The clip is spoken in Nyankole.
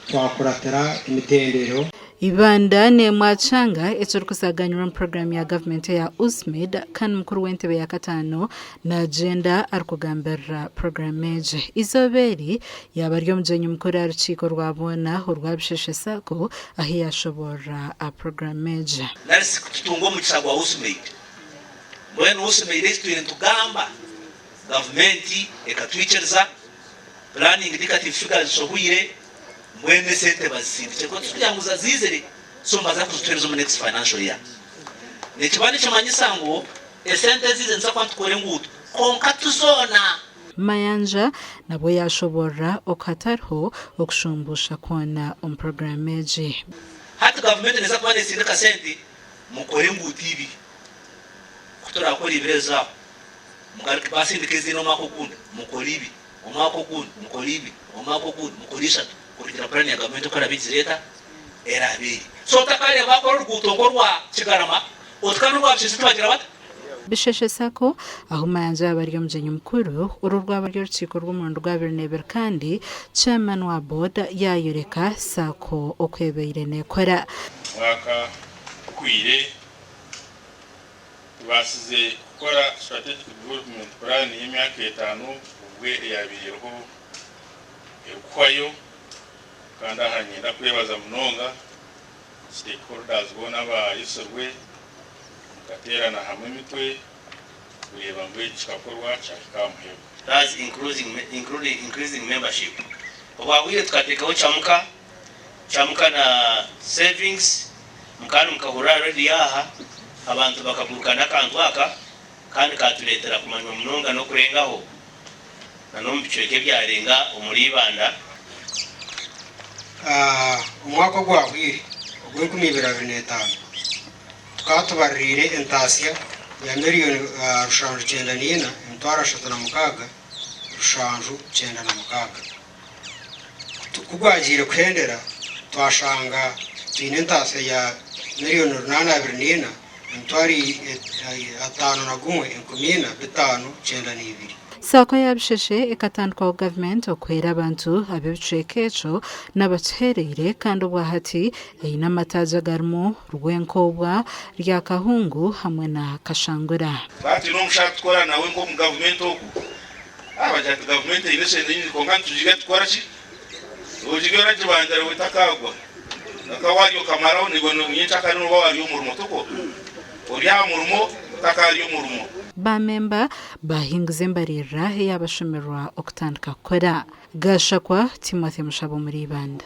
Twakuratira emitendero. Ibanda n'emwe aha kyanga ekirikuzaganyirwa omu puroguraamu ya gavumenti eya USMID kandi mukuru w'entebe ya kataano naagyenda arikugambirira puroguraamu egi. Eizooba eri yaaba ari omugyenyi mukuru aha rukiiko rwa boona orwa Bisheshe Sacco ahu yaashoboorora aha puroguraamu egi. Nari si kututunga omugisha gwa USMAID. Mbwenu USMAID eki twine nitugamba gavumenti ekatwikiriza, Planning indicative figures zishohwire, mbwenu esente bazisindikire kwonka tikugira ngu zaziizire so nibaza kuzituhereza omu next financial year. Nikiba nikimanyisa ngu esente eziizire nituza kuba nitukora enguuto kwonka ti zoona. Mayanja nabwo yaashoboorora oku hatariho okushumbuusha kwona omu puroguraamu egi. Hati gavumenti neeza kuba nesindika sente mukore enguuto ibiri, ku turakore ibiri ezo aho mugaruke basindike ezindi omwaka ogundi mukore ibiri. Omwaka ogundi mukore ibiri, omwaka ogundi mukore ishatu, kurugiirira puraani ya gavumenti oku eraabe egizire eta? Eraabe eri. So otakareeba baakora oruguuto nk'orwa Kigarama oti kandi orwa Bisheshe tibagira bata? Bisheshe Sacco, ahu Mayanja yaaba ari omugyenyi mukuru, oru rwaba ruri orukiiko rw'omurundi gwa abiri n'ebiri kandi Chairman wa board yaayoreka Sacco oku ebaire neekora. Omwaka guhweire Tubaasize kukora Strategic Development Plan y'emyaka etaano obwe eyabaire eriho erikuhwayo kandi aha niinyenda kwebaza munonga stakeholders boona abayetsirwe mukateerana hamwe emitwe kureeba ngu eki kikakorwa kyahika aha muheru. Thus including increasing membership. Obwahwire tukateekaho Chamuka, Chamuka na Savings Mukaba nimukahurira aha rediyo aha, abantu bakaguruka n'akantu aka kandi kaatureetera kumanywa munonga n'okurengaho na n'omu bicweka ebyarenga omuri Ibanda. Omwaka ogwahweire ogw'enkumi ibiri abiri n'etaano, tukaba tubaririire entaasya ya miriyoni 794, 306, 796. Ku gwagiire kuhendera, twashanga twine entaasya ya miriyoni 824, 501, 4, 592. Saako ya Bisheshe ekatandikwaho gavumenti okuhwera abantu ab'ebicweka ekyo n'abakihereire kandi obwahati eine amataagi agarimu Rwenkoobwa, Ryakahungu hamwe na Kashangura. Twatiina omushaija tukora nawe nk'omu gavumenti ogu. Bagira ati gavumenti eine esente nyingi kwonka nitugirya tukora ki? Ogirya oragibangira we etakaagwa. Kwonka waarya okamaraho naiwe nyenkyakare nooba waarya omurimo tikwo? Ori aha murimo otakaarya omurimo. Baamemba baahinguza embariirira eyaabashomerwa okutandika kukora. Gashakwa Timothy Mushaba omuri Ibanda.